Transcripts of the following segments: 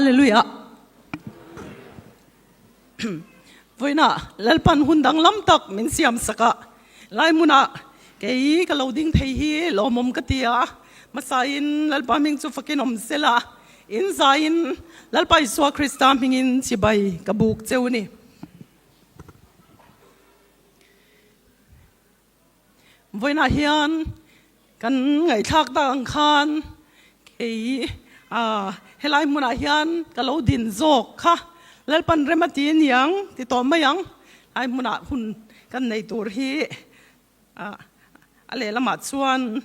Hallelujah. Vawiinah Lalpan hun danglam tak min siam sak a, lai hmunah kei ka lo ding thei hi lawmawm ka ti a, hmasain Lalpa hming chu fakin awm sela, in zaiin Lalpa Isua Krista hmingin chibai ka buk cheu a ni. Vawiinah hian kan ngaihthlak tak ang khan kei helai hmunah hian ka lo din zawk kha Lalpan rem a ti aniang ti tawh mai ang. Helai hmunah hun kan nei tur hi a lehlamah chuan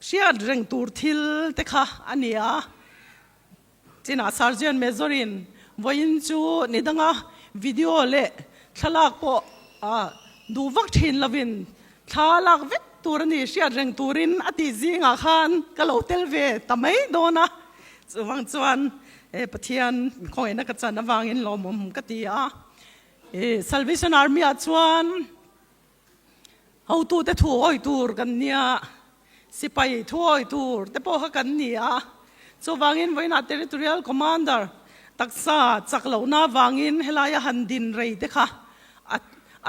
hriat reng tur thil te kha a ni a. Chinah Sergeant Major-in vawiin chu ni danga video leh thlalak pawh duh vak thin lovin thla lak vek tur a ni hriat reng turin a tih zingah khan ka lo tel ve ta mai dawn a. Chuvang chuan Pathian khawngaihna ka chan avangin lawmawm ka ti a. Salvation Army-ah chuan Hotute thu awi tur kan nia, sipai thu awi tur te pawh kha kan ni a. Chuvangin vawiinah Territorial Commander taksa chak lohna avangin helaia han din rei te kha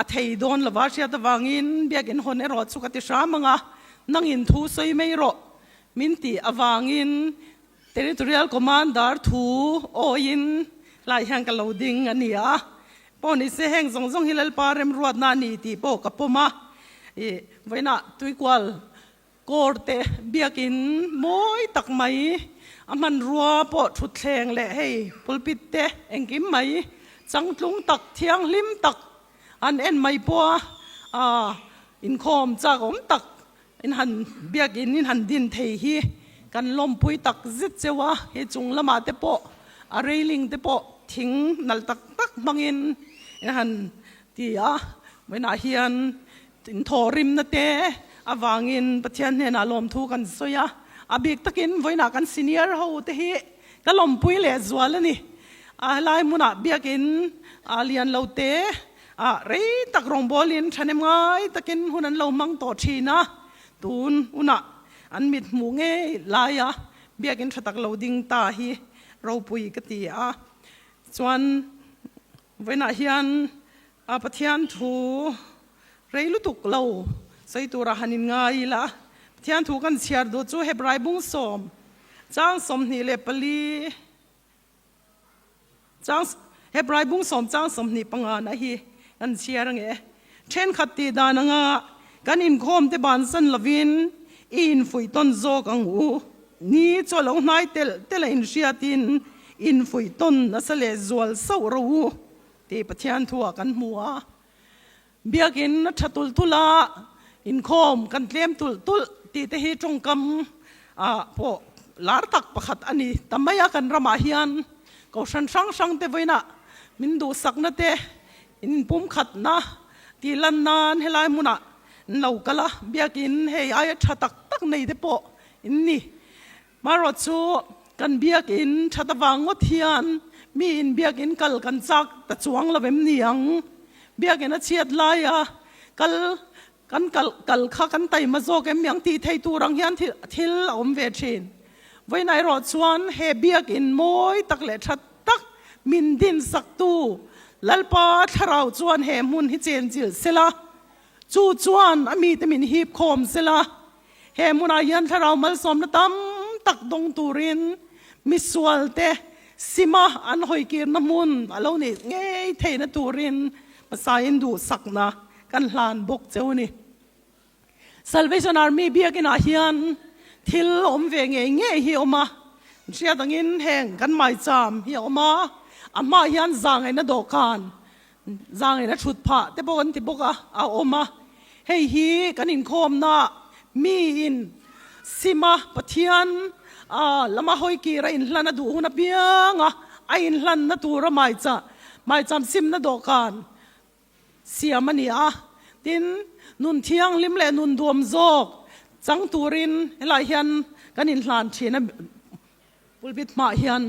a thei dawn lova hriat avangin biakinn hawn erawh chu ka ti hram ang a, nangin thu sawi mai rawh min tih avangin Territorial Commander thu awiin lai hian ka lo ding a ni a, pawh ni se heng zawng zawng hi Lalpa remruatna a ni tih pawh ka pawm a, ih vawiinah tuikual kawr te biakin mawi tak mai a hmanrua pawh thutthleng leh hei pulpit te engkim mai changtlung tak thianghlim tak an en mai pawh a inkhawm chak awm tak In han biakin in han din thei hi kan lawmpui tak zet cheu a, he chung lamah te pawh a railing te pawh thing nalh tak tak hmangin in han ti a, vawiinah hian in thawhrimna te avangin Pathian hnenah lawmthu kan sawi a, a bik takin vawiinah kan senior ho te hi ka lawmpui leh zual a ni, a helai hmunah biakin a lian lo te. Ah, rei tak rawngbawlin thahnem ngai takin hun an lo hmang tawh thin a, tun hunah an mit hmuh ngei laia biakin tha tak lo ding ta hi ropui ka ti a. Chuan vawiinah hian Pathian thu rei lutuk lo sawi turah han inngai ila, Pathian thu kan chhiar duh chu Hebrai bung sawm chang 24, Chang Hebrai bung sawm chang 25 na hi kan chhiar ang e. Thenkhat tih dan anga kan inkhawm te bansan lovin i infuih tawn zawk ang u. Ni chu a lo hnai telh telh a inhriatin infuih tawn nasa leh zual sauh ro u tih Pathian thuah kan hmu a. Biakin a tha tulh tulh a, inkhawm kan tlem tulh tulh tih te hi tawngkam ah pawh lar tak pakhat a ni ta mai a, kan ramah hian kohhran hrang hrang te vawiinah min duhsakna te inpumkhatna tih lan nan helai hmunah an lo kal a, biakin hei aia tha tak tak nei te pawh in ni. Marawh chu kan biakin that avang ngawt hian mi in biakin kal kan chak ta chuang lo em ni ang? Biakin a chhiat laia kal kan kal kal kha kan taima zawk em ang tih thei tur ang hian thil a awm ve thin. Vawiin erawh chuan he biakin mawi tak leh tha tak min dinsaktu Lalpa thlarau chuan he hmun hi chenchilh sela, chu chuan a mite min hip khawm sela, He hmunah hian thlarau malsawmna tam tak dawng turin misualte sima an hawikirna hmun a lo nih ngei theihna turin hmasain duhsakna kan hlan bawk cheu a ni. Salvation Army biakinah hian thil awm ve ngei ngei hi a awm a, hriat angin heng kan maicham hi a awm a, a hmaah hian zangaihna dawhkan Zangin a thut phah te pawh kan ti bawk a, a awm a. Hei hi kan inkhawmna miin Sima Pathian lama hawikir a inhlan a duh hun apiang a, a inhlanna tura maicha maicham simna dawhkan siam a ni a. Tin, nun thianghlim leh nun duam zawk chang turin helaiah hian kan inhlan thin a. Pulpit hmaah hian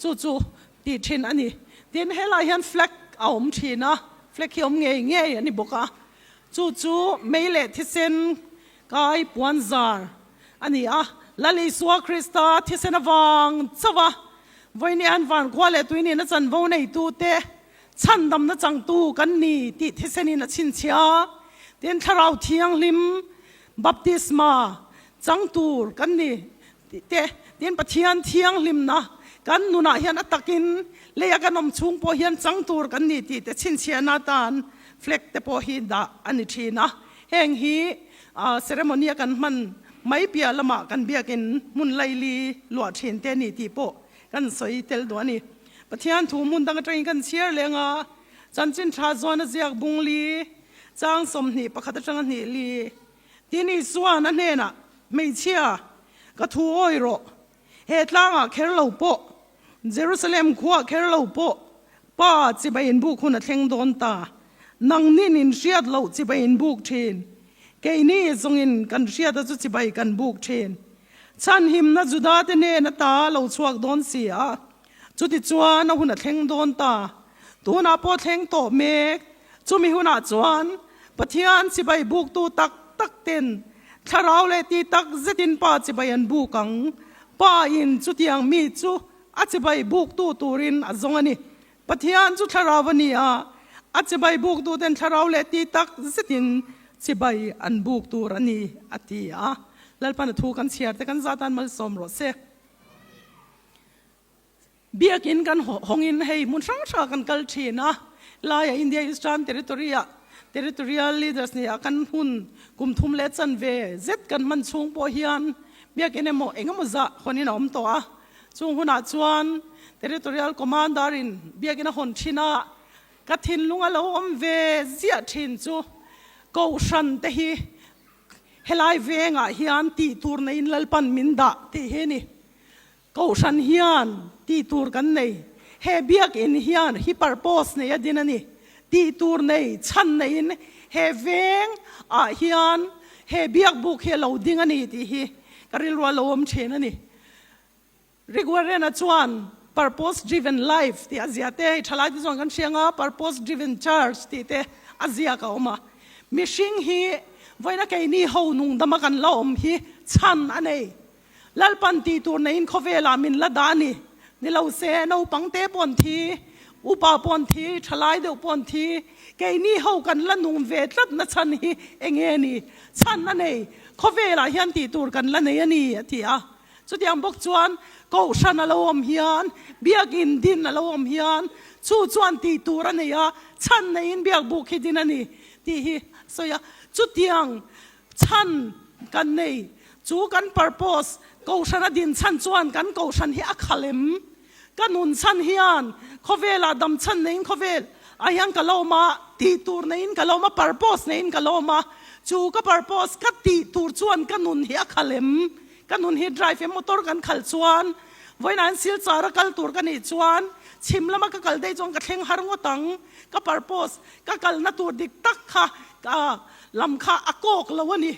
chu chu tih thin a ni. Tin, helaiah hian flag a awm thin a, flag hi awm ngei ngei a ni bawk a. Chu chu mei leh thisen kai puan zar a ni a. Lal Isua Krista thisen avang chauh a. Vawinia an van khua leh tui nihna chanvo neitute chhandamna changtu kan ni tih thisenin a chhinchhia. Tin, Thlarau Thianghlim baptisma chang tur kan ni tih te, tin Pathian thianghlimna kan nunah hian a takin leia kan awm chhung pawh hian chang tur kan ni tih te chhinchhiahna atan flag te pawh hi dah a ni thin a. Heng hi ceremony a kan hman mai piah lamah kan biakin hmun laili luah thin te a ni tih pawh kan sawi tel duh a ni. Pathian thu hmun dang atangin kan chhiar leng a, chanchin tha zawn a ziak bungli chang 21 atanga hnih li Tin Isua'n a hnenah, Hmeichhia, ka thu awi rawh. He tlangah kher lo pawh, Jerusalem khuah kher lo pawh, Pa chibai inbuk hun a thleng dawn ta. Nangnin in hriat loh chibai inbuk thin. Keini zawngin kan hriata chu chibai kan buk thin. Chhanhimna Judate hnen ata lo chhuak dawn si a. Chutichuan a hun a thleng dawn ta. Tunah pawh thleng tawh mek. Chumi hunah chuan Pathian chibai buktu tak tak ten thlarau leh ti tak zetin Pa chibai an buk ang. Pa in chutiang mi chu a chibai buktu turin a zawng a ni. Pathian chu thlarau a ni a, a chibai buktu ten thlarau leh ti tak zetin chibai an buk tur a ni, a ti a. Lalpan a thu kan chhiar te kan zat tan malsawm rawh se. Biakin kan hawngin hei hmun hrang hrangah kan kal thin a, laia India Eastern Territory-ah Territorial Leaders nia kan hun kum thum leh chanve zet kan hman chhung pawh hian biakin emaw eng emaw zah hawnin a awm tawh a. Chung hunah chuan Territorial Commander-in biakin a hawn thin a, ka thinlung a lo awm ve ziah thin chu Kohhran te hi helai vengah hian tih tur neiin Lalpan min dah tih hi a ni. Kohhran hian tih tur kan nei. He biakinn hian hi purpose nei a din a ni. Tih tur nei, chhan neiin he veng ah hian he biakbuk hi a lo ding a ni tih hi ka rilru a lo awm thin a ni. Rick Warren-a chuan purpose driven life tih a zia te, hei thalai te chuan kan hria anga purpose driven church tih te a ziak a awm a. Mihring hi vawiina keini ho nungdama kan la awm hi chhan a nei. Lalpan tih tur neiin khawvelah min la dah a ni. Ni lo se, naupang te pawh an thi, upa pawh an thi, thalai deuh pawh an thi. Keini ho kan la nung ve tlat na chhan hi eng nge ni? Chhan a nei. Khawvelah hian tih tur kan la nei a ni, a ti a. Chutiang bawk chuan Kohhran a lo awm hian, Biakin din a lo awm hian, chu chuan tih tur a nei a, chhan neiin biakbuk hi din a ni tih hi a sawi a. Chutiang Chhan kan nei. Chu kan purpose, Kohhran a din chhan chuan kan Kohhran hi a khalh em? Ka nun chhan hian khawvelah dam chhan neiin khawvel ah hian ka lawm a, tih tur neiin ka lawm a, purpose neiin ka lawm a. Chu ka purpose, ka tih tur chuan ka nun hi a khalh em? Ka nun hi drive em? Motor kan khalh chuan vawiinah hian Silchar a kal tur ka nih chuan chhim lama ka kal daih chuan ka thleng har ngawt ang. Ka purpose, ka kalna tur dik tak kha ka lam kha a kawk lo a ni.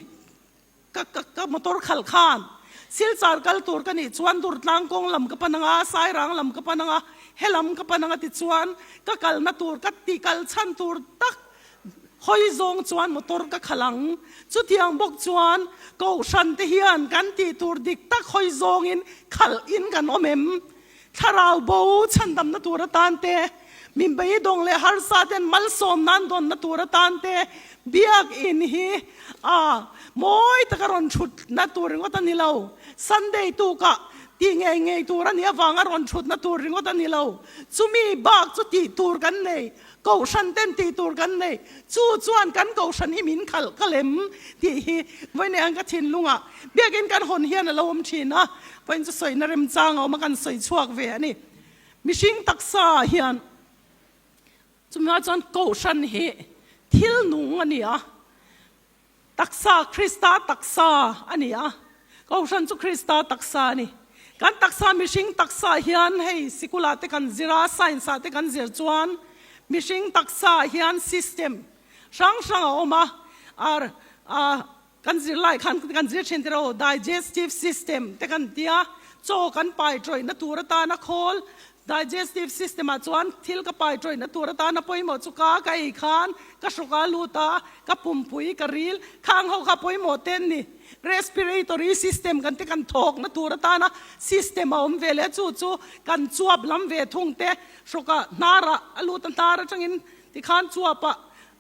Ka ka ka motor khalh khan Silchar kal tur ka nih chuan Durtlang kawng lam ka pan anga, Sairang lam ka pan anga, he lam ka pan anga tichuan ka kalna tur ka ti kal chhan tur tak hawi zawng chuan motor ka khalh ang. Chutiang bawk chuan Kohhran te hian kan tih tur dik tak hawi zawngin khalh in kan awm em? Thlarau bo chhandamna tur atan te, min beidawng leh harsa ten malsawm nan dawnna tur atan te, biakinn hi a mawi taka rawn thutna tur ringawt a ni lo. Sunday tukah tih ngei ngei tur a nih avanga rawn thutna tur ringawt a ni lo. Chumi bak chu tih tur kan nei, kohhran ten tih tur kan nei. Chu chuan kan kohhran hi min khalh ka lem tih hi vawiin ang ka thinlungah biakinn kan hawn hian a lo awm thin a, vawiin chu sawina remchang a awm a kan sawi chhuak ve a ni. Mihring taksa ah hian chumi chuan kohhran hi thil nung a ni a. Taksa, Krista taksa a ni a, Kohhran chu Krista taksa a ni. Kan taksa, mihring taksa hian hei sikula te kan zir a, science ah te kan zir chuan mihring taksa ah hian system hrang hrang a awm a, ar a kan zir lai khan kan zir thin tiraw, digestive system te kan tia, chaw kan pai tawihna tur atana khawl. Digestive system ah chuan thil ka pai tawihna tur atana pawimawh chu ka ka ei khan ka hrawk a lut a, ka pumpui ka ril khang ho kha pawimawh te an ni. Respiratory system kan te kan thawkna tur atana system a awm ve leh chu chu kan chuap lam ve thung te hrawk ah hnar ah a lut a hnar atangin tikhan chuap ah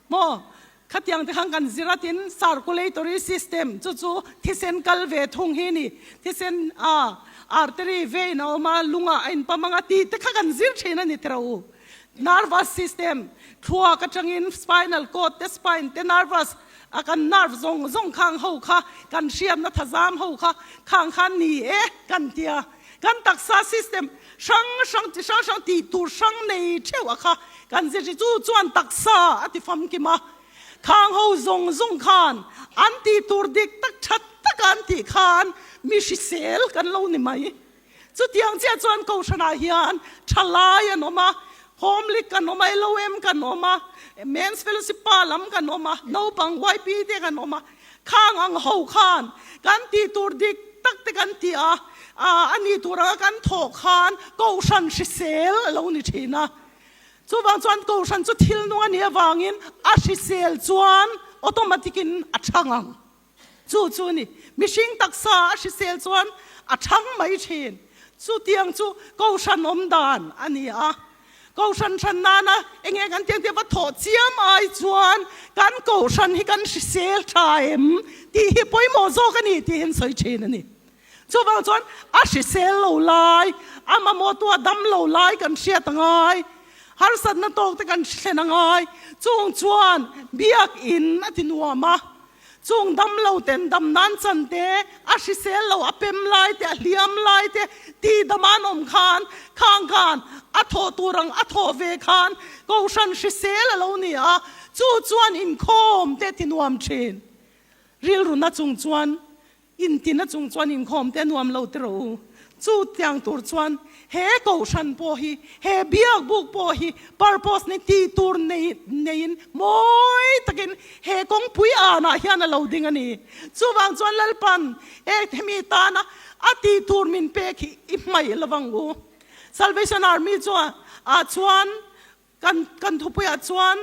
maw Khatiang te khan kan zir a tin circulatory system chu chu thisen kal ve thung hi ni. Thisen a artery vein a awm a, lungah a inpam ang a tih te kha kan zir thin a ni tiro u. Nervous system thluak atangin spinal cord te spine te nervous a kan nerve zawng zawng khang ho kha kan hriatna thazam ho kha khang khan ni e kan tia. Kan taksa system hrang hrang chi hrang hrang tih tur hrang nei theuh a kha kan zir chu chuan taksa a ti famkim a, khang ho zawng zawng khan an tih tur dik tak that taka an tih khan mi hrisel kan lo ni mai. Chutiang chiah chuan Kohhranah hian thalai an awm a, Home League kan awm a, LOM kan awm a, Men's Fellowship pa lam kan awm a, naupang YP te kan awm a, Khang ang ho khan kan tih tur dik tak te kan ti a, a ni tur anga kan thawh khan Kohhran hrisel a lo ni thin a. Chuvang chuan Kohhran chu thil nung a nih avangin a hrisel chuan automatic in a thang ang. Chu chu a ni. Mihring taksa a hrisel chuan a thang mai thin. Chutiang chu Kohhran awm dan a ni a. Kohhran hran nana enge kan tiang te va thawh chiam ai chuan kan kohhran hi kan hrisel tha em tih hi pawimawh zawk a ni tih hi an sawi thin a ni. Chuvang chuan a hrisel lo lai, a mamawh tu a dam lo lai kan hriat a ngai, harsatna tawk te kan thlen a ngai, chung chuan biakin a ti nuam a. Chung damlo ten dam nan chan te, a hrisel lo a pem lai te, a hliam lai te ti dam an awm khan, khang khan a thawh tur ang a thawh ve khan Kohhran hrisel a lo ni a, chu chuan inkhawm te ti nuam thin. Rilruna chung chuan Intina chung chuan inkhawm te nuam lo ti rawh u. Chu tiang tur chuan he kohhran pawh hi, he biak buk pawh hi purpose nei tih tur nei neiin mawi takin he kawngpui anah hian a lo ding a ni. Chuvang chuan Lalpan he hemi tana a tih tur min pek hi i hmaih lovang u. Salvation Army chuan ah chuan Kan kan thupuiah chuan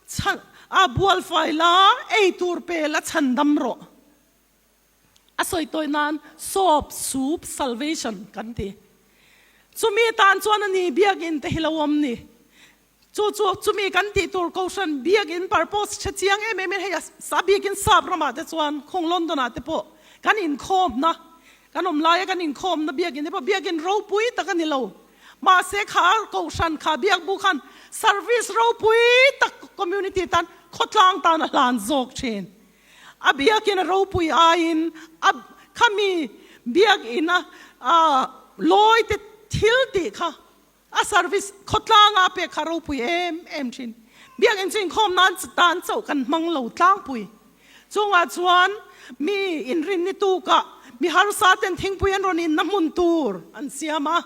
chhan a bualfai la ei tur pe la chhan dam rawh. A sawi tawi nan Soap, Soup, Salvation kan ti. Chumi tan chuan a ni biakinn te hi lo awm ni. Chu chu chumi kan tih tur Kohhran biakinn purpose hre chiang em em in hei a bikin sap ramah te chuan khawng London ah te pawh kan inkhawmna kan awm laia kan inkhawmna biakinn te pawh biakinn ropui tak a ni lo. Mahse kha Kohhran kha biakbu khan service ropui tak community tan khawtlang tan a hlan zawk thin. A biakin a ropui aiin a khami biakin a lawi te thil tih kha a service khawtlanga a pek kha a ropui em em thin. Biakin chu inkhawm nan tan chauh kan hmang lo tlangpui. Chungah chuan mi inrinni tukah mi harsa ten thingpui an rawn inna hmun tur an siam a.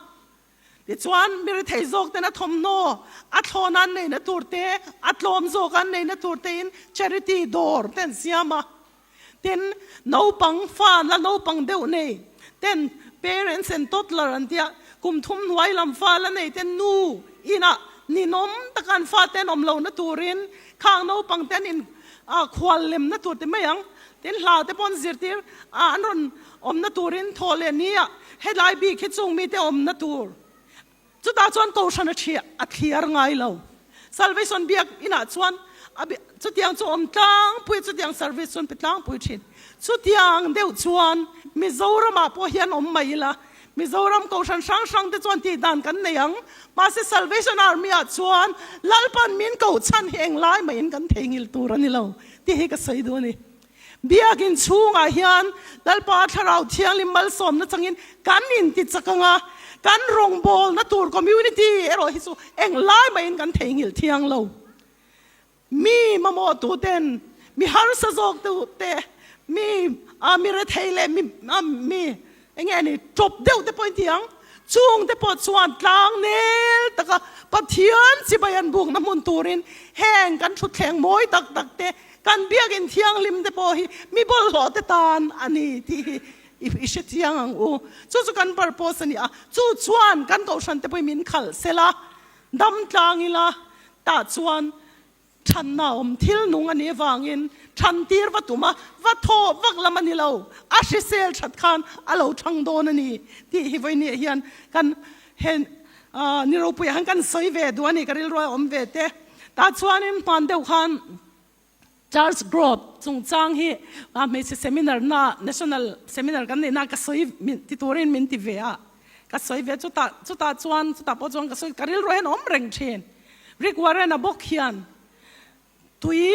Tichuan, mi rethei zawk ten a thawmhnaw a thlawn an neihna tur te, a tlawm zawk an neihna tur tein charity dawr te an siam a. Tin, naupang fa la naupang deuh nei ten parents and toddler an tia, kum thum hnuai lam fa la nei ten nu inah ninawm taka an fa te an awm lohna turin khang naupang te an in khual lemna tur ti mai ang. Tin, hla te pawh an zirtir a, an rawn Awmna turin thaw leh nia helai bik hi chung mite awmna tur. Chutah chuan Kohhran a thliah a thliar ngai lo. Salvation biak inah chuan a chutiang chu awm tlangpui a, chutiang service chuan pe tlangpui thin. Chutiang deuh chuan Mizoramah pawh hian awm mai ila, Mizoram Kohhran hrang hrang te chuan tih dan kan nei ang. Mahse Salvation Army ah chuan Lalpan min koh chhan hi englai mahin kan theihnghilh tur a ni lo tih hi ka sawi duh a ni. Biakin chhungah hian Lalpa Thlarau Thianghlim malsawmna changin kan inti chak ang a, kan rawngbawlna tur community erawh hi chu englai mahin kan theihnghilh thiang lo. Mi mamawh tuten, mi harsa zawk te, mi mi rethei leh mi mi Enge ni tawp deuh te pawh in ti ang, chung te pawh chuan tlang nel taka Pathian chibai an bukna hmun turin heng kan thutthleng mawi tak tak te, kan biakinn thianghlim te pawh hi mi bawlhhlawh te tan a ni tih hi. I hre chiang ang u. Chu chu kan purpose a ni a, chu chuan kan kohhran te pawhin min khalh sela, dam tlang ila tah chuan Thanna awm thil nung a nih avangin than tir va tum a, va thaw vak lam a ni lo, a hrisel that khan a lo thang dawn a ni tih hi vawinia hian kan he ni ropuiah hian kan sawi ve duh a ni, ka rilruai a awm ve te. Tah chuanin hman deuh khan Church Growth chungchang hi hmeichhe seminar na National Seminar kan neihna ka sawi ti turin min ti ve a, ka sawi ve chutah chutah chuan chutah pawh chuan ka sawi ka rilruai hian a awm reng thin. Rick Warren-a bawk hian tui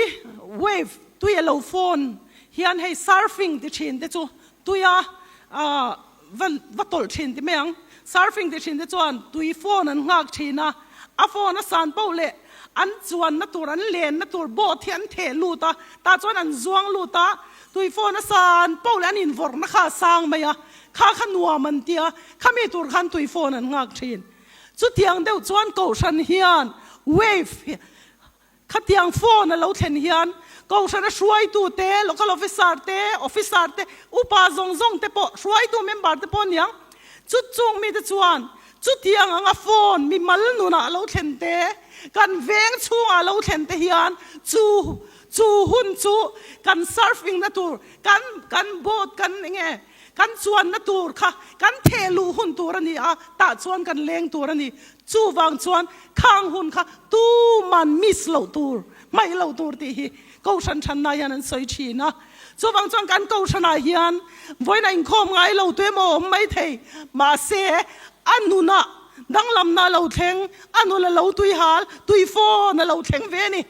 wave tui a lo phone hian hei surfing ti thin te chu tuia va va tawlh thin ti mai ang. Surfing ti thin te chuan tui phone an nghak thin a, a phone a san poh leh an chuanna tur an lenna tur boat hi an theh lut a, tah chuan an zuang lut a, tui phone a san poh leh an invawrhna kha a sang mai a, kha kha nuam an ti a, khami tur khan tui phone an nghak thin. Chutiang deuh chuan Kohhran hian wave khatiang phone a lo thlen hian Kohhrana hruaitu te, local officer te, officer te, upa zawng zawng te pawh, hruaitu member te pawh aniang, chu chung mite chuan chutiang anga phone mimal nunah a lo thlen te, kan veng chhungah a lo thlen te hian chu chu hun chu kan surfing na tur, kan kan boat kan enge Kan chuanna tur kha kan theh luh hun tur a ni a, tah chuan kan leng tur a ni. Chuvang chuan khang hun kha tuman miss loh tur, hmaih loh tur tih hi Kohhran thanna hian an sawi thin a. Chuvang chuan kan Kohhranah hian vawiin a inkhawm ngai lo tu emaw awm mai thei, mahse a nunah danglamna a lo thleng, a nun a lo tuihal, tuifawn a lo thleng ve a ni.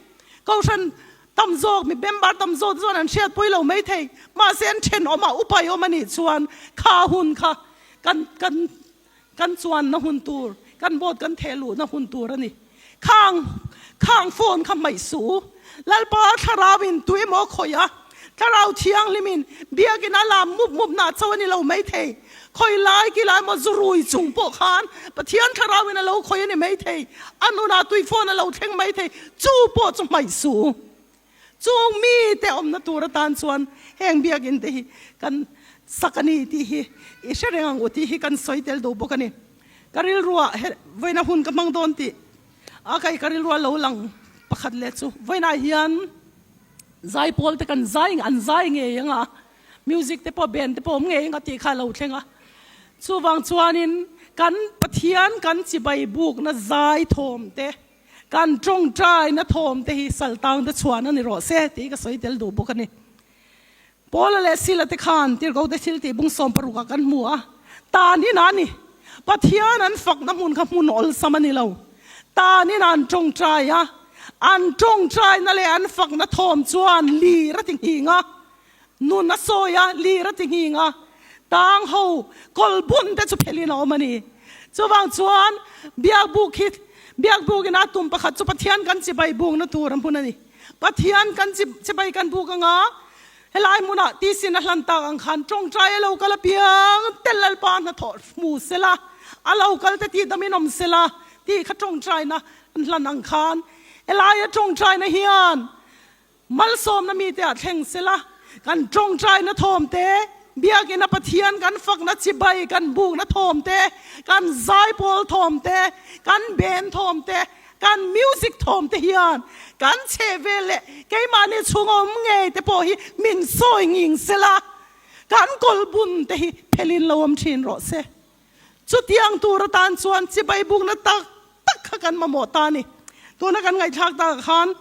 Kohhran Tam zawk, mi member tam zawk chuan an hriatpui lo mai thei. Mahse an thenawm a upai awm a nih chuan kha hun kha kan kan kan chuanna hun tur, kan boat kan theh luhna hun tur a ni. Khang khang phone kha hmaih suh. Lalpa thlarau in tui emaw a khawih a, thlarau thianghlim in biakin a lam mup mup nah cho a ni lo mai thei. Khawi lai ki lai maw zu rui chung pawh khan Pathian thlarau in a lo khawi a ni mai thei, a nunah tui phone a lo thleng mai thei, chu pawh chu hmaih su. Chung mite awmna tur atan chuan heng biakinn te hi kan sak a ni tih hi i hre reng ang u tih hi kan sawi tel duh bawk a ni. Ka rilruah he vawiina hun ka hmang dawn tih a kai ka rilrua lo lang pakhat leh chu vawiinah hian zaipawl te kan zai an zai ngei ang a. Music te pawh band te pawh awm ngei ang a tih kha a lo thleng a. Chuvang chuanin kan Pathian kan chibai bukna zai thawm te, kan tawngtaina thawm te hi saltang te chhuan a ni rawh se tih ka sawi tel duh bawk a ni. Paula leh Sila te khan Tirhkoh te thil tih bung 16 ah kan hmu a, tanin a ni. Pathian an fakna hmun kha hmun awlsam a ni lo. Tanin an tawngtai a, an tawngtaina leh an fakna thawm chuan lir a ti nghing a. Nun a sawi a, lir a ti nghing a, tang ho kawl bun te chu phelhin a awm a ni. Chuvang chuan biakbuk hi biakbuk in a tum pakhat chu Pathian kan chibai bukna tur a hmun a ni. Pathian kan chibai kan buk anga helai hmunah tisin a hlan tak ang khan tawngtai a lo kal apiang tel Lalpa hnathawh hmu sela, a lo kal te tih damin awm sela tih kha tawngtaina an hlan ang khan helaia tawngtaina hian Malsawmna mite ah thleng sela, kan tawngtaina thawm te, biakina Pathian kan fakna chibai kan bukna thawm te, kan zaipawl thawm te, kan band thawm te, kan music thawm te hian kan chhehvel leh keimahni chhung awm ngei te pawh hi min sawi nging sela, kan kawlbun te hi phelin lo awm thin rawh se. Chutiang tur atan chuan chibai bukna tak tak kha kan mamawh ta a ni. Tuna kan ngaihthlak takah khan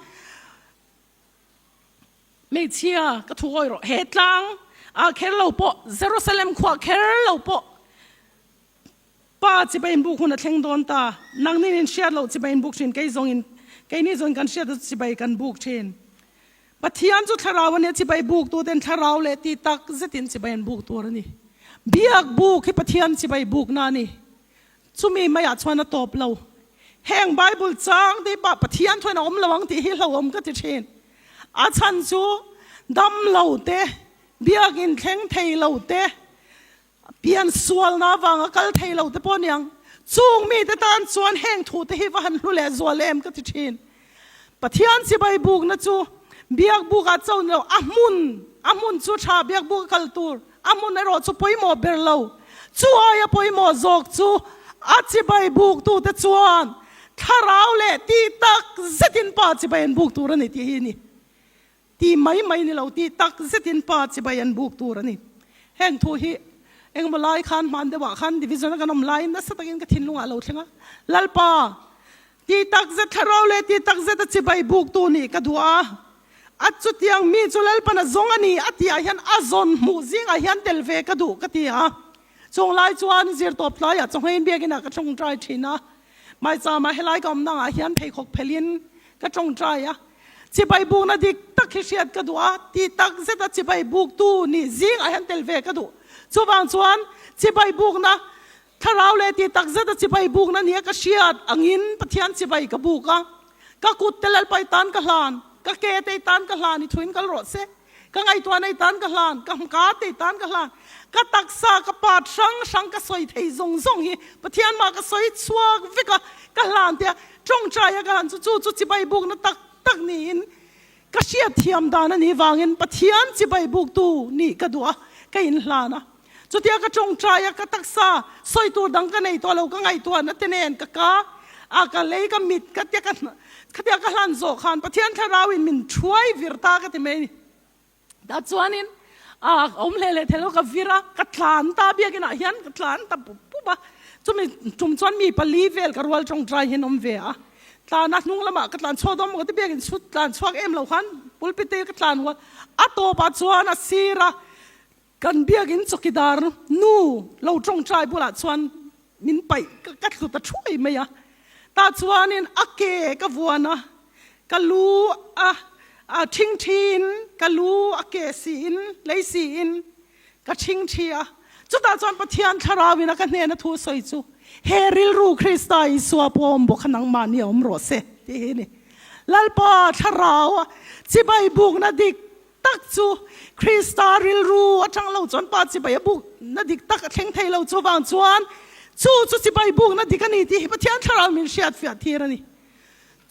hmeichhia ka thu awi rawh, he tlang ah kher lo pawh, Jerusalem khuah kher lo pawh pa chibai inbuk hun a thleng dawn ta. Nangnin in hriat loh chibai inbuk thin, kei zawngin, keini zawngin kan hriat chu chibai kan buk thin. Pathian chu thlarau a nia, chibai buk tu ten thlarau leh ti tak zetin chibai an buk tur a ni. Biak buk hi Pathian chibai bukna a ni. Chumi maiah chuan a tawp lo. Heng Bible chang te pah Pathian thuin a awm lo ang tih hi hlauhawm ka ti thin. A chhan chu dam lo te, biakin thleng thei lo te, pian sualna avanga kal thei lo te pawh aniang. Chung mite tan chuan heng thu te hi va han hlu leh zual em ka ti thin. Pathian chibai bukna chu biak bukah cho ni lo, a hmun, a hmun chu tha biak buk a kal tur. A hmun erawh chu pawimawh ber lo. Chu aia pawimawh zawk chu a chibai buktute chuan thlarau leh tih tak zetin pa chibai an buk tur a ni tih hi a ni. Ti mai mai ni lo tih tak zetin pa chibai an buk tur a ni. Heng thu hi engemaw lai khan hman deuhah khan division a kan awm laiin nasa takin ka thinlungah a lo thleng a, Lalpa, ti tak zet thlarau leh ti tak zet a chibai buktu nih ka duh a, a chutiang mi chu Lalpan a zawng a ni a tihah hian a zawn hmuh zingah hian tel ve ka duh ka ti a. Chung lai chuan zirtawp tlaiah chawnghein biakinah ka tawngtai thin a, Maichama helai ka awmna angah hian pheikhawk phelhin ka tawngtai a, chibai bukna dik tak hi hriat ka duh a, tih tak zeta chibai buktu nih zingah hian tel ve ka duh. Chuvang chuan chibai bukna thlarau leh tih tak zeta chibai bukna nia ka hriat angin Pathian chibai ka buk a, ka kut te Lalpai tan ka hlan, ka ke te tan ka hlan i thuin kal rawh se. Ka ngaihtuah nei tan ka hlan, ka hmka tei tan ka hlan, ka taksa ka part hrang hrang ka sawi thei zawng zawng hi Pathian mah ka sawi chhuak vek a, ka hlan tia tawngtai a ka hlan chu chu chu chibai bukna tak tak niin ka hriat thiam dan a nih vangin Pathian chibai buktu nih ka duh a, ka inhlan a. Chutia ka tawngtai a, ka taksa sawi tur dang ka nei tawh lo, ka ngaihtuahna te nen ka ka a, ka lei ka mit ka tia ka khatia ka hlan zawh khan Pathian thlarau in min thuai vir ta ka ti mai a ni. Tah chuanin a awm hle leh thei lo, ka vir a, ka tlan ta biakin ah hian ka tlan ta pup pup a, chumi tum chuan mi pali vel ka rual tawngtai hian awm ve a, tlan a hnung lamah ka tlan chhuak dawn maw ka ti biakin chhut tlan chhuak em lo khan pulpit te ka tlan hual a tawpah chuan a sir a, Kan biakin chawkidar nu lo tawngtai bulah chuan min paih ka tlu ta thuai mai a, tah chuanin a ke ka vuan a, ka lu a a thingthiin ka lu a ke siin lei siin ka thingthi a, chutah chuan Pathian thlarauin a ka hnena thu sawi chu he rilru Krista Isua pawh awm bawk kha nangmahni a awm rawh se tih hi a ni. Lalpa thlarau a chibai bukna dik tak chu Krista rilru atang lo chuan pa chibai a bukna dik tak a thleng thei lo chuvang chuan chu chu chibai bukna dik a ni tih hi Pathian thlarau min hriat fiah thir a ni.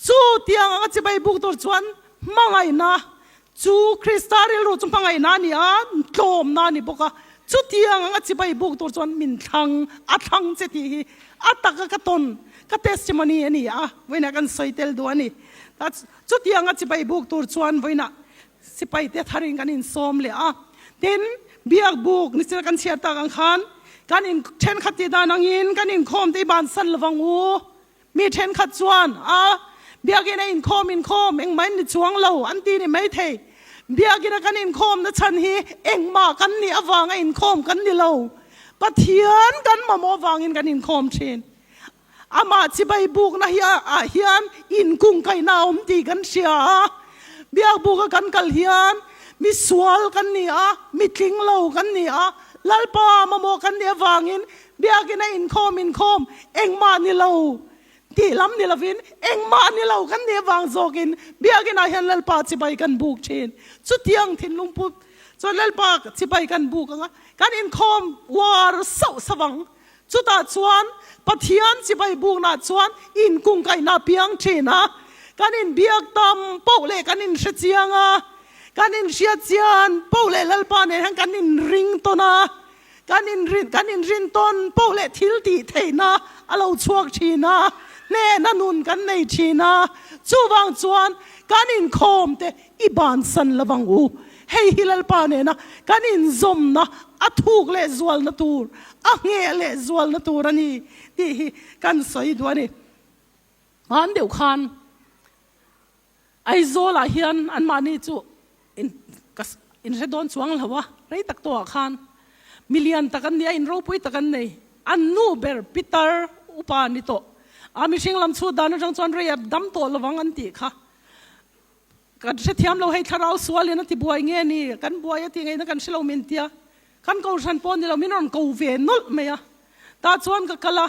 Chu tiang anga chibai buk tur chuan hmangaihna chu Krista rilru chu hmangaihna a ni a, tlawmna a ni bawk a. Chutiang anga chibai buk tur chuan min thlang a thlang che tih hi a taka ka tawn ka testimony a ni a, vawiinah kan sawi tel duh a ni. Chutiang a chibai buk tur chuan vawiinah Sipai te tharin kan insawm leh a, tin, biak buk ni chila kan chhiar tak ang khan kan in thenkhat tih dan angin kan inkhawm te i bansan lovang u. Mi thenkhat chuan a biakin a inkhawm inkhawm engmah in ni chuang lo an ti ni maithei. Biakin a kan inkhawmna chhan hi engmah kan nih avanga inkhawm kan ni lo. Pathian kan mamawh avangin kan inkhawm thin. Amah chibai bukna hi ah hian inkungkaihna a awm tih kan hria a, biakbuka kan kal hian mi sual kan ni a, mi tling lo kan ni a, Lalpa mamawh kan nih avangin biakin a inkhawm inkhawm engmah ni lo tih lam ni lovin engmah ni lo kan nih avang zawkin biakin ah hian Lalpa chibai kan buk thin. Chutiang thinlung pu chuan Lalpa chibai kan buk ang a, kan inkhawm uar sauh sauh ang. Chutah chuan Pathian chibai buknah chuan inkungkaihna a piang thin a, kan inbiak tam poh leh kan inhre chiang a, kan inhriat chian poh leh Lalpa nen hian kan inring tawn a, kan inrin kan inrin tawn poh leh thil tih theihna a lo chhuak thin a, hnehna nun kan nei thin a, chuvang chuan kan inkhawm te i bansan lovang u. Hei hi Lalpa nena kan inzawmna a thuk leh zualna tur, a ngheh leh zualna tur a ni tih hi kan sawi duh a ni. Hman deuh khan Aizawlah hian anmahni chu inhre dawn chuang lo a, rei tak tawhah khan milian tak an ni a, in ropui tak an nei. An nu ber Pitar upa ni tawh a, mihring lam chhut dan atang chuan rei a dam tawh lovang an tih kha. Kan hrethiam lo hei thlarau sualin a ti buai nge ni, kan buai a ti ngeina kan hre lo min tia, kan kohhran pawh ni lo min rawn ko ve nawlh mai a, tah chuan ka kal a,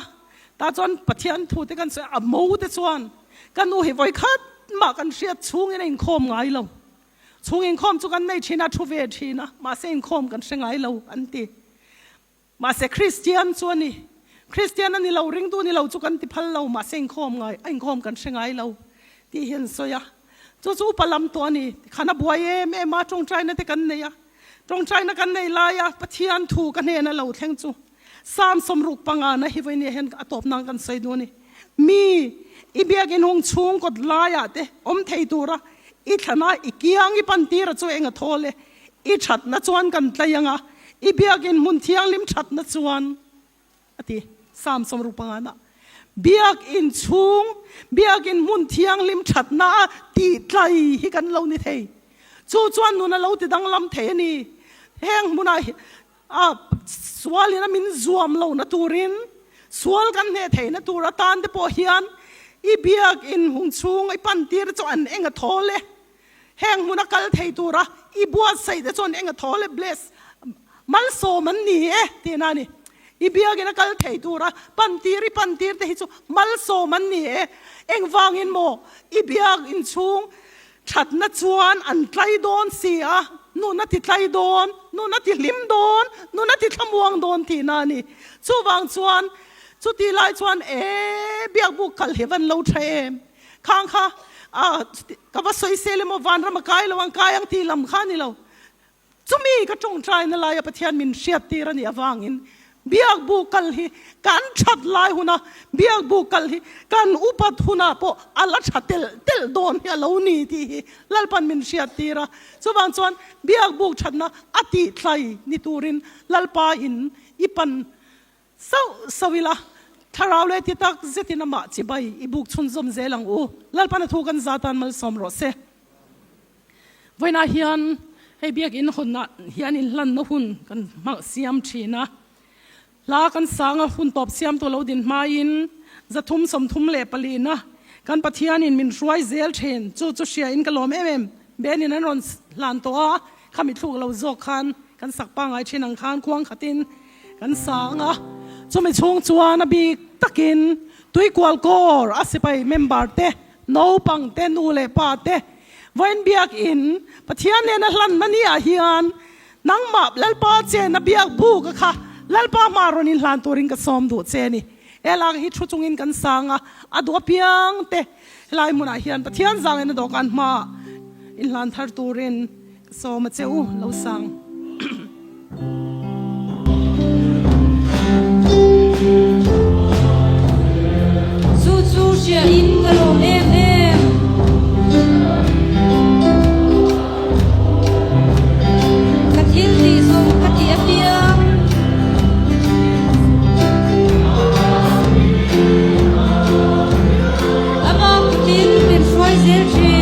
tah chuan Pathian thu te kan sawi a, a mo te chuan ka nu hi vawi khat mah kan hriat chhungin a inkhawm ngai lo, chhung inkhawm chu kan nei thin a, thu ve thin a, mahse inkhawm kan hre ngai lo an ti. Mahse Kristian chu a ni. Kristian a ni lo, ringtu ni lo chu kan ti phal lo, mahse inkhawm ngai, a inkhawm kan hre ngai lo tih hi an sawi a. Chu chu upa lam tawh a ni. Tikhan a buai em em a, tawngtaina te kan nei a. Tawngtaina kan nei laia Pathian thu ka hnena lo thleng chu Psalm 60 pangana hi vawinia hian a tawp nan kan sawi duh a ni. Mi i biakin hung chhung kawt laiah te awm thei tura i thlana i kiang i pan tira chu eng a thawl e, i thatna chuan kan tlai ang a, i biakin hmun thianghlim thatna chuan a ti. Psalm 60 pangana biakin chhung biakin hmun thianghlim thatna a tih tlai hi kan lo ni thei. Chu chuan nun a lo ti danglam thei a ni. Heng hmunah A sualin a min zuam lohna turin sual kan hneh theihna tur atan te pawh hian i biak in hung chhung i pan tir chu an eng a thawl e. Heng hmuna kal thei tura i buatsaih te chu an eng a thawl e, bless, malsawm an ni e tihna a ni. I biak in a kal thei tura pan tir i pan tir te hi chu malsawm an ni e. Engvangin maw i biak in chhung Thatna chuan an tlai dawn si a, nun a ti tlai dawn, nun a ti hlim dawn, nun a ti thlamuang dawn tihna a ni. Chuvang chuan chutih lai chuan e biakbuk kal hi van lo tha em? Khang kha a ka va sawi sel emaw vanram a kai lo ang kai ang tih lam kha a ni lo. Chumi ka tawngtaina laia Pathian min hriattir a nih avangin Biakbu kal hi kan that lai huna Biakbu kal hi kan upat hunah pawh a la tha telh telh dawn hi a lo ni tih hi Lalpan min hriattir a. Chuvang chuan Biakbuk thatna a tihthlai ni turin Lalpa in i pan sauh sauh ila, Thlarau leh ti tak zetin amah chibai i buk chhunzawm zel ang u. Lalpan a thu kan za tan malsawm rawh se. Vawiinah hian hei biakinn hawnah hian inhlanna hun kan hmang siam thin a, hla kan sang a, hun tawp siamtu lo din hmain 334na kan Pathianin min hruai zel thin chu chu hriain ka lawm em em. Benin an rawn hlan tawh a, khami thluk lo zawk khan kan sak pangngai thin ang khan khuang khatin kan sang a, chumi chhung chuan a bik takin Tuikual Corps a sipai member te Naupang te, nu leh pa te, vawiin biakin Pathian nena hlanna ni ah hian nangmah Lalpa chena biak buk a kha Lalpa hma rawn inhlan turin ka sawm duh che a ni. Helai hi thu chungin kan sang a, a duh apiang te helai hmunah hian Pathian zangin a dawhkan hmaah inhlan thar turin ka sawm a che u, lo sang. Chu chu hria in ka lawm em em. Ka thil tih zawng ka ti apiang. Amah kutin min hruai zel thin.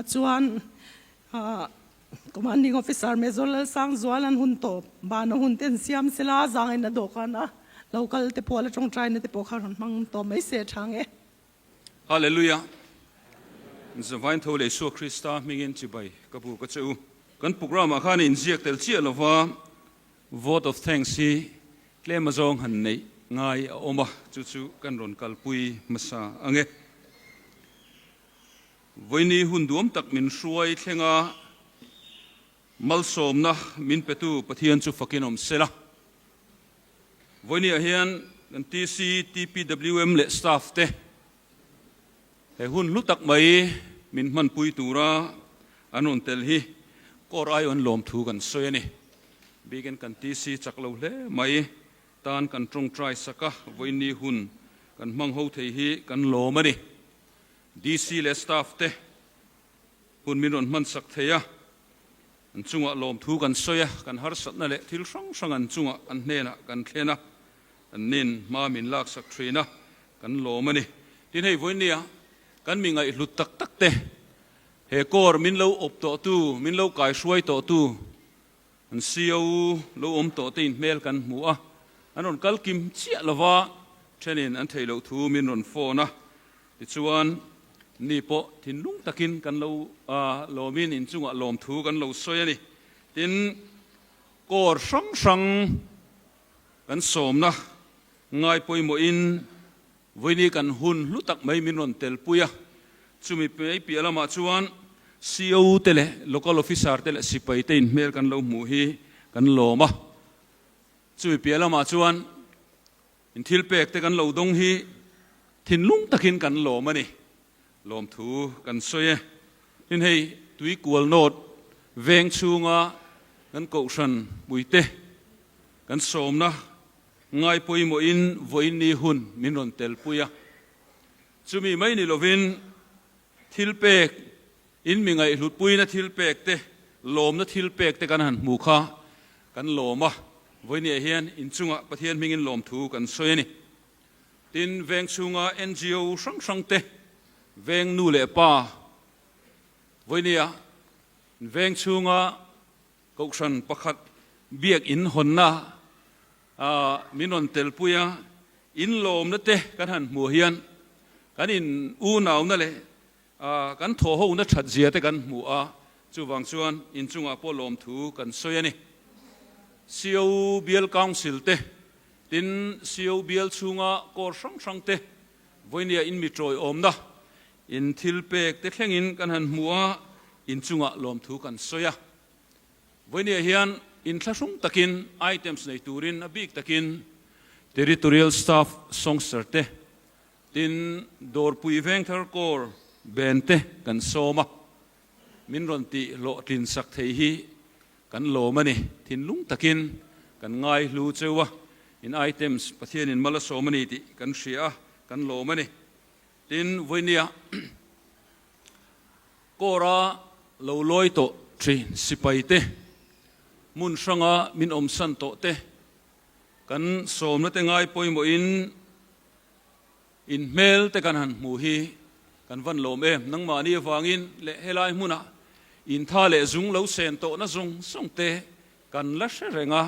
chuan Commanding Officer Major Lalsangzuala'n hun tawp bana hun te an siam sela, zangin a dawhkan a lo kal te pawh la tawngtaina te pawh kha rawn hmang tawh mai se tha nge. Hallelujah! Zavain tho leh Isua Krista hmingin chibai ka bu ka che u. Kan programme ah khan inziak tel chiah lova vote of thanks hi tlem azawng han neih ngai a awm a, chu chu kan rawn kalpui hmasa ang e. Vawiini hun duam tak min hruai thleng a, malsawmna min petu Pathian chu fakin awm sela. Vawiini ah hian kan TC, TPWM leh staff te he hun hlu tak mai min hmanpui tura an rawn tel hi court aiawn lawmthu kan sawi a ni. Bikin kan TC chak lo hle mai tan kan tawngtai sak a, vawiini hun kan hmang ho thei hi kan lawm a ni. DC leh staff te hun min rawn hmansak thei a. An chungah lawmthu kan sawi a, kan harsatna leh thil hrang hrang an chungah kan hnenah kan thlen a, kan nin hma min laksak thin a, kan lawm a ni. Tin hei vawinia kan mi ngaihhlut tak tak te, he kawr min lo awp tawhtu, min lo kaihruai tawhtu, an CO lo awm tawh te in hmel kan hmu a, an rawn kal kim chiah lova thenin an theih loh thu min rawn phone a, Tichuan, ni pawh thinlung takin kan lo lawmin inchungah lawmthu kan lo sawi a ni. Tin, kawr hrang hrang kan sawmna ngai pawimawhin vawiini kan hun hlu tak mai min rawn telpui a. Chumi mai piah lamah chuan CO te leh Local Officer te leh sipai te inhmel kan lo hmuh hi kan lawm a. Chumi piah lamah chuan In thil pek te kan lo dawng hi thinlung takin kan lawm a ni. Lawmthu kan sawi e. Tin hei tui kual nawt veng chhunga kan kohhran puite kan sawmna ngai pawimawhin vawiinni hun min rawn telpui a. Chumi mai ni lovin thil pek In mi ngaihhlutpuina thil pek te, lawmna thil pek te kan han hmu kha kan lawm a, vawinia hian inchungah Pathian hmingin lawmthu kan sawi a ni. Tin, veng chhunga ngo hrang hrang te, veng nu leh pa, vawinia veng chhunga Kohhran pakhat biak in hawnna min rawn telpui a, in lawmna te kan han hmuh hian kan in unauna leh Kan thawhhona that zia te kan hmu a, chuvang chuan inchungah pawh lawmthu kan sawi a ni. CO Bial Council te, tin CO Bial chhunga kawr hrang hrang te, vawinia in mi tawiawmna, in thil pek te thlengin kan han hmu a, inchungah lawmthu kan sawi a. Vawinia hian inthlahrung takin items nei turin a bik takin Territorial Staff Songster te, Tin, Dawrpui Vengthar Corps ben te kan sawm a, min rawn tih hlawhtlin sak thei hi kan lawm a ni. Thinlung takin kan ngai hlu cheu a, in items Pathianin mal a sawm a ni tih kan hria a, kan lawm a ni. Tin, vawinia Corps-a lo lawi tawh thin sipai te, hmun hranga min awmsan tawh te, kan sawmna te ngai pawimawhin, In hmel te kan han hmuh hi kan van lawm em, nangmahni avangin leh helai hmunah in tha leh zung lo sen tawhna zawng zawng te kan la hre reng a,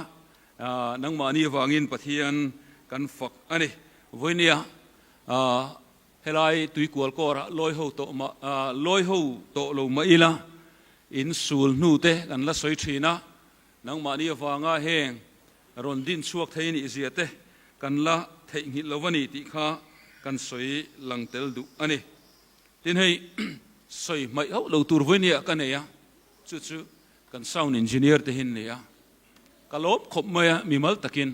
nangmahni avangin Pathian kan fak a ni. Vawinia helai tuikual kawrah lawi ho tawh mah lawi ho tawh lo mah ila in sul hnu te kan la sawi thin a, Nangmahni avanga heng rawn din chhuak thei nih zia te kan la theihnghilh lo a ni tih kha kan sawi lang tel duh a ni. Tin hei sawi hmaih hauh lo tur vawinia ka nei a, chu chu kan sound engineer te hi an ni a, ka lawm khawp mai a mimal takin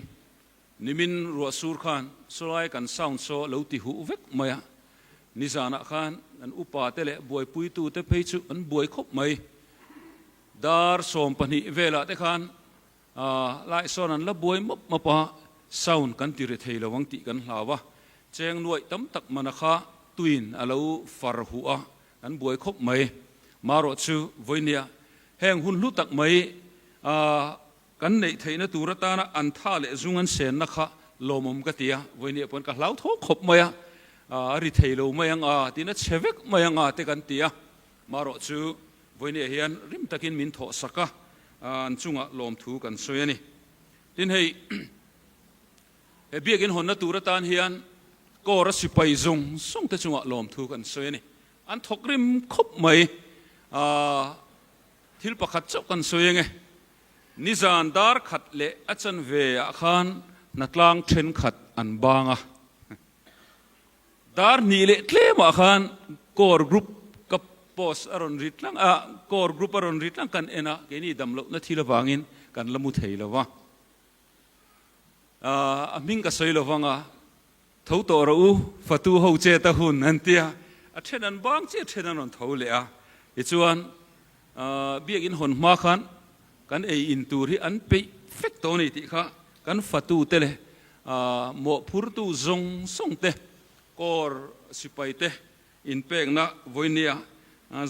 nimin ruah sur khan sawlai kan sound saw lo ti huh vek mai a, nizanah khan kan upa te leh buaipuitu te phei chu an buai khawp mai. Dar 12 velah te khan lai sawn an la buai mawp mawp a, sound kan ti ri thei lo ang tih kan hlau a, cheng nuaih tam tak mana kha tuin a lo far huh a, kan buai khawp mai. Marawh chu vawinia heng hun hlu tak mai kan neih theihna tur atana an tha leh zung an senna kha lawmawm ka ti a, vawinia pawn ka hlau tho khawp mai a, a ri thei lo mai ang a, tiin a chhe vek mai ang a te kan ti a. Marawh chu vawinia hian rim takin min thawh sak a, an chungah lawmthu kan sawi a ni. Tin hei he biakin hawnna tur atan hian Corps a sipai zawng zawng te chungah lawmthu kan sawi a ni. An thawk rim khawp mai. Thil pakhat chauh kan sawi ange. Nizan dar khat leh a chanve ah khan hnatlang thenkhat an bang a. Dar hnih leh tlemah khan Corps group ka post a rawn ri tlang a, Corps group a rawn ri tlang kan en a, keini dam lohna thil avangin kan la mu thei lo va. A hming ka sawi lo vang a, Tho tawh rawh u, fatu ho chet a hun an ti a, a then an bang chiah then an rawn tho leh a. Tichuan, biakin hawn hma khan kan ei in tur hi an peih fek tawh a ni tih kha kan fatu te leh mawhphurtu zawng zawng te, Corps sipai te inpekna vawinia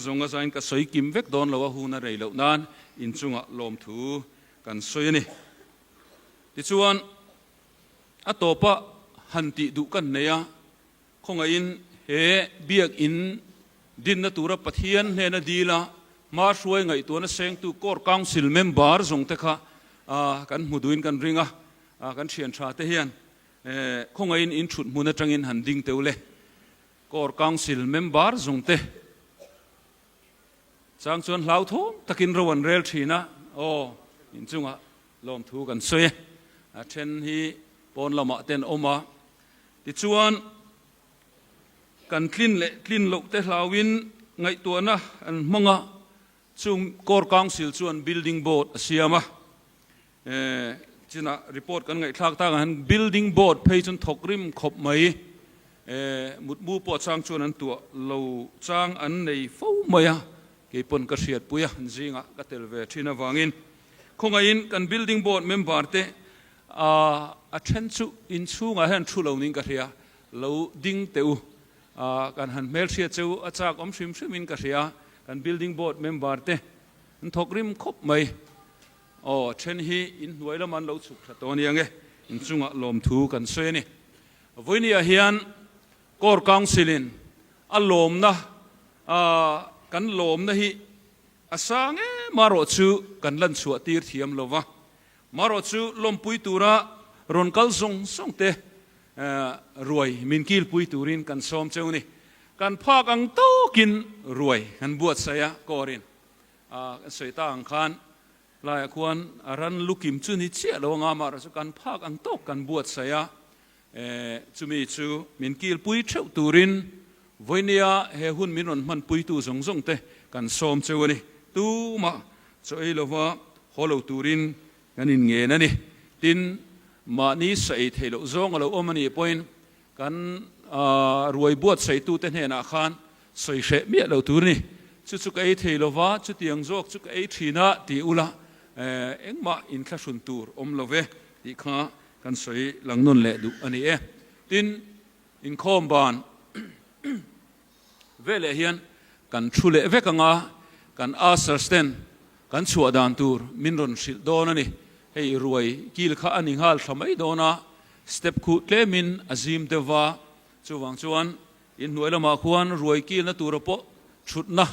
zawng a zain ka sawi kim vek dawn lo a, hun a rei loh nan inchungah lawmthu kan sawi a ni. Tichuan, A tawpa han tih duh kan nei a, khawngaihin he biakin dinna tura Pathian hnena dila hma hruai ngaihtuahna sengtu Corps Council member zawng te kha kan hmu duhin kan ring a, kan thian tha te hian khawngaihin in thut hmun atangin han ding teu le. Corps Council member zawng te chang chuan hlauthawm takin ro an rel thin a, aw inchungah Lawmthu kan sawi e. A then hi pawn lamah te an awm a, tichuan kan tlin leh tlin loh te hlauhin ngaihtuahna an hmang a, chung Corps Council chuan Building Board a siam a, chinah report kan ngaihthlak tak ang hian Building Board phei chuan thawk rim khawp mai, mutmu pawh chang chuan an tuah lo chang an nei fo mai a, Kei pawn ka hriatpui a, zingah ka tel ve thin avangin khawngaihin kan building board member te a then chu inchhungah hian thu lo niin ka hria, lo ding teh u, kan han hmelhriat che u a chak awm hrim hrimin ka hria, kan building board member te an thawk rim khawp mai. Aw, then hi inhnuai lamah an lo chhuk tha tawh a nia nge, inchungah lawmthu kan sawi a ni. Vawinia hian Corps Council in a lawmna kan lawmna hi a sang em marawh chu kan lan chhuah tir thiam lo va, marawh chu lawmpui tura rawn kal zawng zawng te ruai min kilpui turin kan sawm cheu ni. Kan phak ang tawkin ruai kan buatsaih a, Corps in kan sawi ta ang khan laiah khuan a ran lukim chu ni chiah lo anga marawh chu kan phak ang tawk kan buatsaih a, Chumi chu min kilpui theuh turin vawinia he hun min rawn hmanpuitu zawng zawng te kan sawm cheu a ni. Tumah chaw ei lova haw lo turin kan inngen a ni. Tin, mahni sa ei theih loh zawng a lo awm a nih pawhin kan ruai buatsaitute hnenah khan sawi hreh miah lo tur a ni. Chu chu ka ei thei lova, chutiang zawk chu ka ei thin a ti ula, engmah inthlahrun tur awm lo ve tih kha Kan sawi lang nawn leh duh a ni e. Tin, inkhawm ban veleh hian kan thu leh vek anga kan ushers ten kan chhuah dan tur min rawn hrilh dawn a ni. Hei ruai kil kha a ni nghal thla mai dawn a, step khuh tlemin a zim deuh va, chuvang chuan inhnuai lamah khuan ruai kilna tura pawh thutna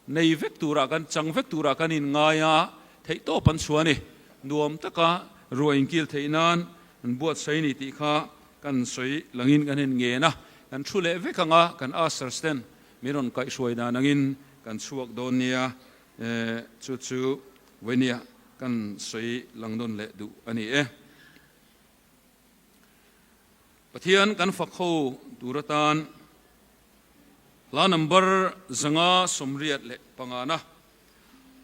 Nei vek turah kan chang vek turah kan inngai a, theihtawp an chhuah a ni. Nuam taka ruah inkil theih nan an buatsaih a ni tih kha kan sawi langin kan en ngen a, kan thu leh vek ang a, kan ushers ten min rawn kaihhruai dan angin kan chhuak dawn nia, chu chu vawinia kan sawi lang nawn leh duh a ni e. Pathian kan fak ho tur atan Hla number 585 na,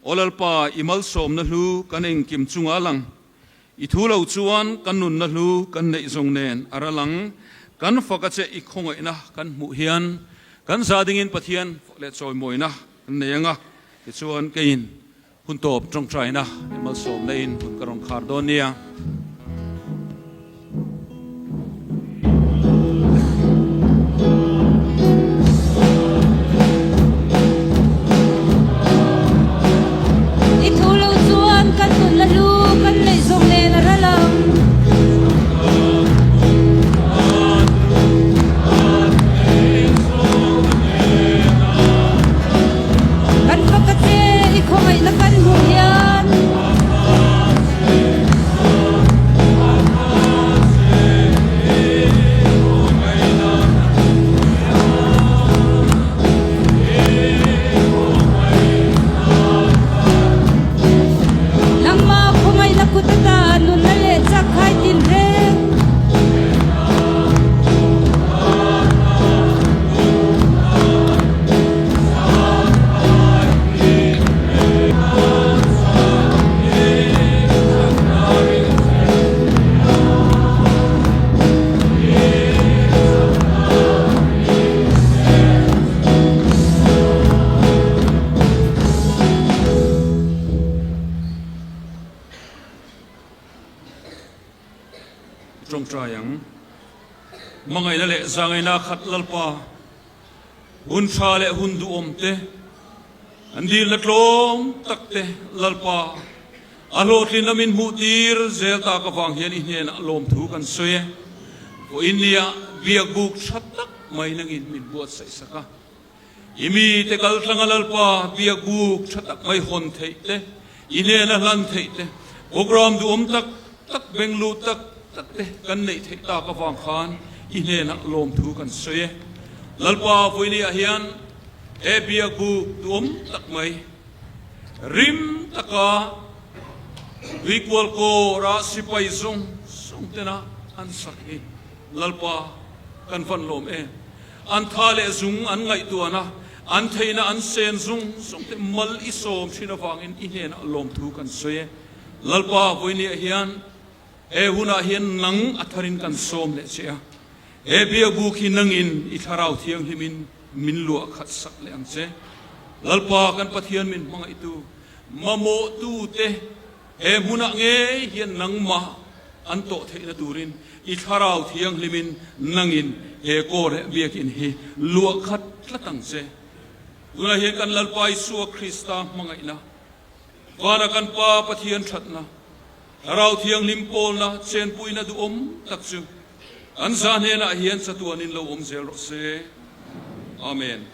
Aw Lalpa, i malsawmna hlu kan engkim chunga lang, i thu lo chuan kan nunna hlu kan neih zawng nen a ral ang, kan fak a che i khawngaihna kan hmuh hian kan za dingin Pathian fak leh chawimawina kan nei ang a, tichuan keiin Hun tawp tawngtaina i malsawmna in hun ka rawn khar dawn nia. I thu lo chuan kan nunna hlu kan neih zawng nen a ral ang. hian. Nangmah khawngaihna kut ata nunna leh chak khai tinreng. Tawngtai ang. Hmangaihna leh zangaihna khat Lalpa, hun tha leh hun duhawm te, an dilna tlawm tak te Lalpa, a hlawhtlinna min hmuh tir zel tak avang hian i hnenah lawmthu kan sawi e. Vawiin nia biak buk tha tak mai nangin min buatsaih sak a. I mite kal tlanga Lalpa biak buk tha tak mai hawn theih te, i hnena hlan theih te, program duhawm tak tak beng lut tak tak te kan neih theih tak avang khan i hnenah lawmthu kan sawi e. Lalpa vawinia hian he biak buk duhawm tak mai rim taka tuikual kawra sipai zawng zawng tena an sak hi Lalpa kan van lawm em. An tha leh zung an ngaihtuan a, an theihna an sen zung zung te mal i sawm thin avangin i hnenah lawmthu kan sawi e. Lalpa vawinia hian he hunah hian nang a tharin kan sawm leh che a, he biakbuk hi nangin i thlarau thianghlimin min luah khat sak leh ang che. Lalpa kan Pathian min hmangaihtu, mamawhtute He hmunah ngei hian nangmah an tawh theihna turin i Thlarau Thianghlimin nangin he kaw leh biakinn hi luah khat tlat ang che. Tunah hian kan Lalpa Isua Krista hmangaihna, vana kan Pa Pathian thatna, Thlarau Thianghlim pawlna chenpuina duhawm tak chu kan za hnenah hian chatuanin lo awm zel rawh se. Amen.